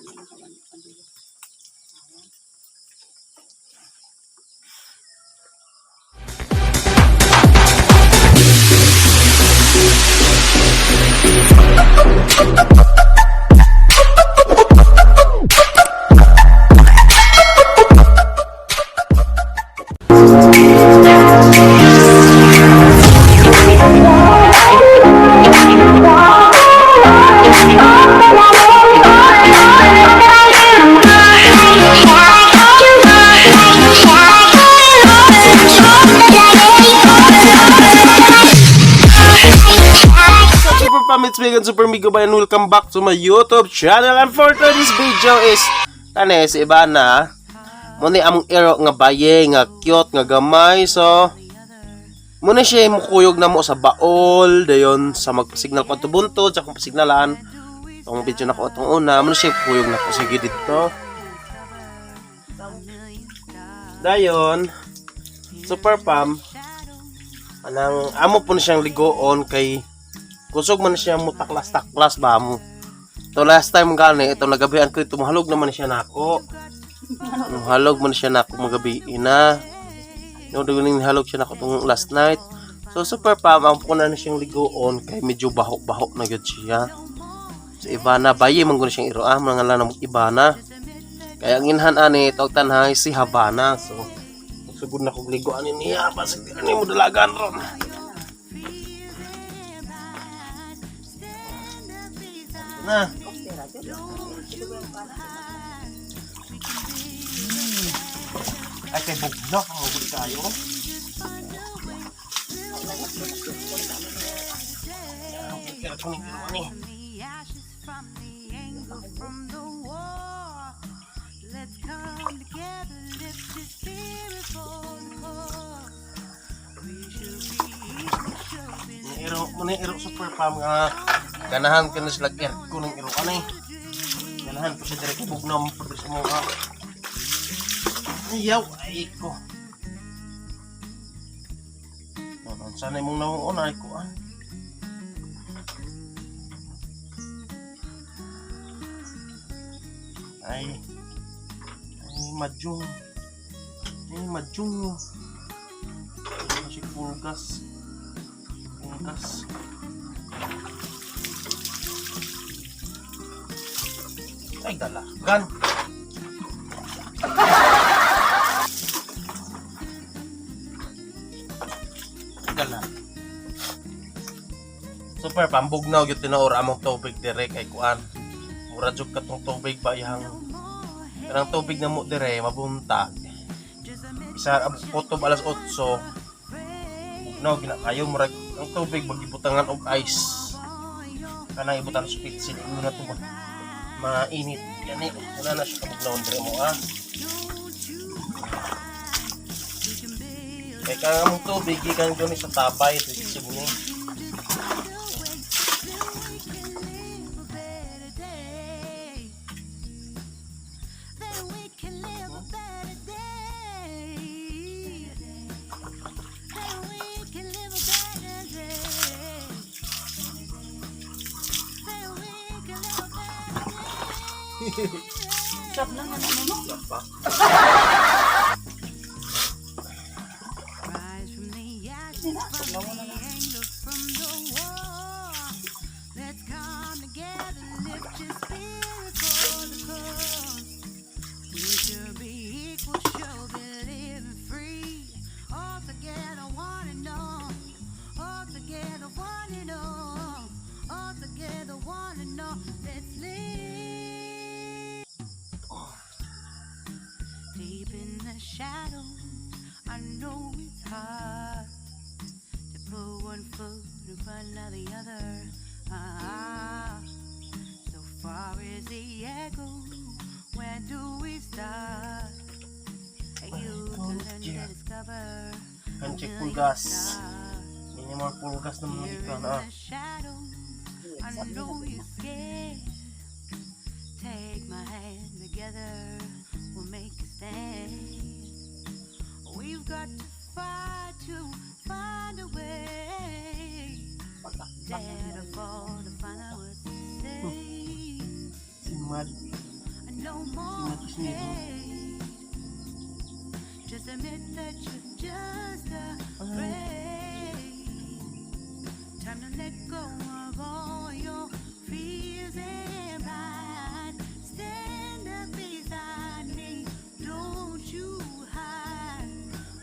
Ano na kawan pandilo. Super Pam, it's Megan Super Migo and welcome back to my YouTube channel. And for today's video is tane si Ivana. Muna among ero nga baye, nga cute, nga gamay. So, muna siya mukuyog na mo sa baol, dayon sa magpasignal ko ato buntod, sa akong pasignalan. Itong video na ko itong una, muna siya kuyog na ko sige dito. Dayon, Super Pam, anang amo po na siyang ligoon kay kusog man siya mo taklas-taklas ba mo. To last time gani ito nagabihan ko ito mahalog naman siya nako. Mahalog man siya nako magabi na. No duguning halog siya nako tong last night. So super pa ang po na siyang ligoon kay medyo baho-baho na gyud siya. So Ivana baye man gud siyang iro ah mga lang Ivana. Kaya ang inhan ani tawag tanhay si Havana. So sugod na kog ligo ani niya basig di ani mo dalagan ron. Na. Ay, kay bugnak ang hugod kayo. Kaya ko ning iro ani. Ni iro mo ni iro super pam nga ganahan ka na sila aircon ng iro ani. Ganahan ko siya dire kay bugnaw mo pud sa mga. Ayaw, ay ko. Ano, sana imong nauuna ay ko ah. Ay. Ay, madyong. Ay, madyong. Kasi full gas. Full gas. Ay, dalagan. Dala. Super pambugnaw gyud tinuor among tubig dire kay kuan. Mura jud katong tubig ba iyang kanang tubig na mo dire mabuntag. Isa ang kutob alas 8. Bugnaw gina kayo murag ang tubig magibutangan og ice. Kanang ibutan sa pitsil mo na to ba. Mainit gani wala na siya kabugnaw dire mo ah. Kay kang among tubig gikan gani sa tabay dito sa ni. Stop lang ano mo. Pa. Mo na lang. Deep in the shadows, I know it's hard to put one foot in front of the other. Ah, so far as the echo, where do we start? You can learn to discover Kan check full gas. Minimal full gas naman here dito in na. the shadows. I know you're scared. Take my hand together, we'll make a stand. We've got to fight to find a way. Dare to fall to find out what to say. Si Mad. No more Matis niya. hate. Just admit that you're just afraid. Time to let go of all your fears and pride. Stand up beside me, don't you hide.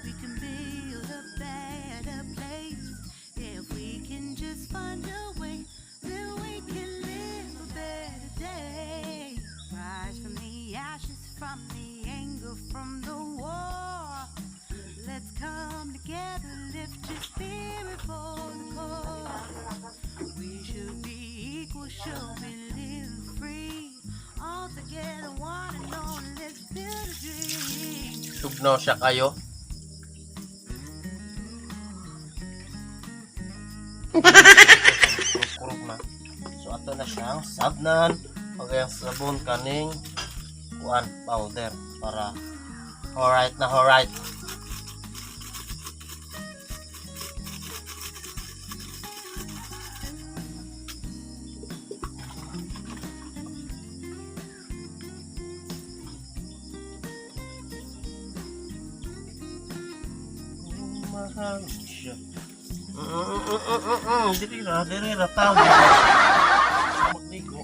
We can build a better place if we can just find a way. Then we can live a better day. Rise from the ashes, from the anger, from the war. Let's come together, lift your spirit for the cause. We should be equal, should be living free. All together, one and all, let's build a dream. Tugnaw siya kayo. Kurog na. So ato na siyang sabnan. Pag sabon kaning kuan powder para alright na alright. Mahal siya. Diri ra, diri ra tama. Magligo.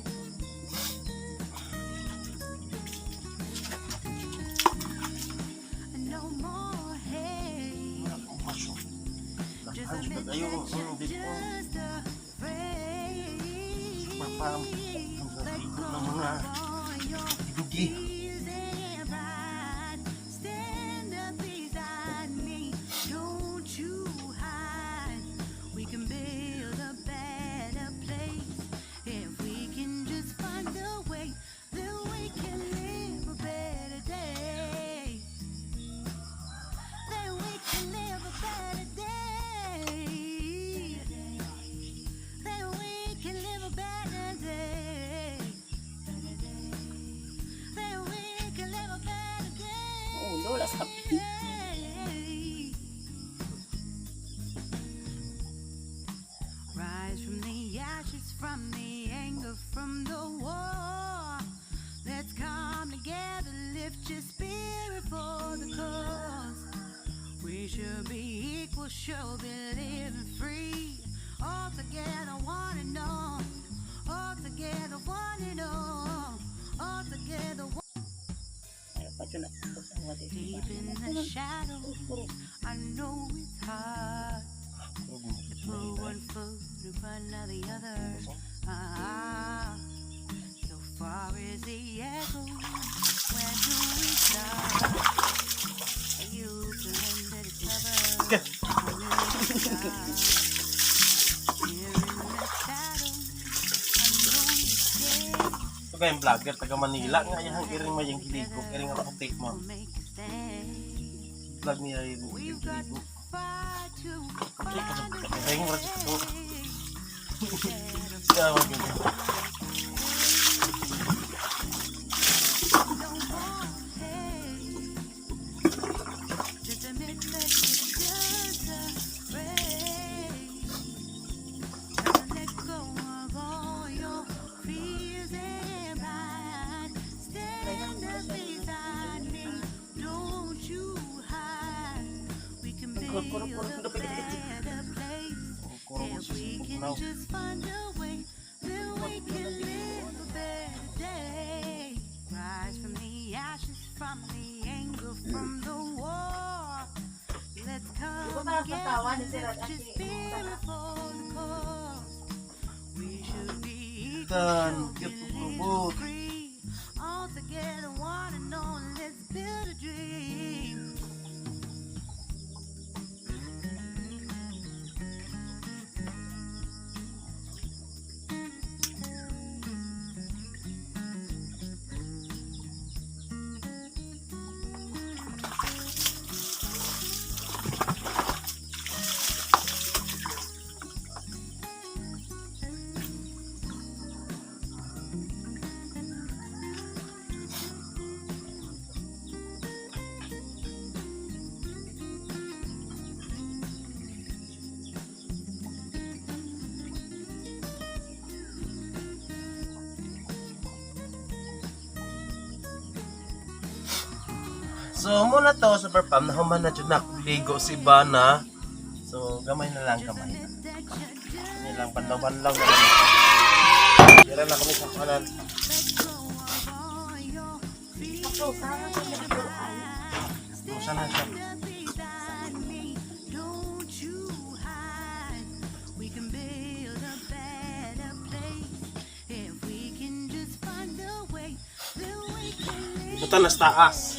No more hate. Wala akong basyo. Just Daghan admit jud kayo that ang you're dito. just afraid. Super pam. Ang Let ligo go ng mga of all your dugi. fears and pride. Stand up beside me. Don't you hide. We can build a better place if we can just find a way. Then we can live a better day. Then we can live a better day. Then we can live a better day. Then we can live a better day. Ulo, wala sa Rise from the ashes, from the anger, from the war. Let's come together, lift your spirit for the cause. We should be equal, should be living free. All together, one and all. All together, one and all. All together, one. Ayaw pa dyan na. Deep in the shadows, I know it's hard to put one foot in front of the other. Ah, so far is the echo. Where do we start? You surrender to cover. Here in the shadows, I know you're scared. Ito kayong vlogger taga Manila nga iyang iring mayang giligo, iring ang puti mo. We'll make a stand. Vlog niya yung We've got giligo. to fight to Puti ka find a sa way. ito. Better Siya ang ganyan. no more hate. Just admit that you're just afraid. Time to let go of all your fears and pride. Stand up beside me, don't you hide. We can build a better place. Kurog If siya sa we can tugnaw. just find a way, then we can live a better day. Rise from the ashes, from the anger, from the war. Let's come together, lift your spirit for the cause. We should be equal, Dan, should be get to living robot. free. All together, one and all, let's build a dream. So mao na to, super pam, nahuman na jud na ligo si Bana. So gamay na lang, gamay na. Ini lang, banlaw-banlaw na lang. Dira na kami sa kanan. Ako, sama ko na ay. Usa na siya. Don't you hide. We can build a better place if we can just find a way. Then we can live. Buta na sa taas.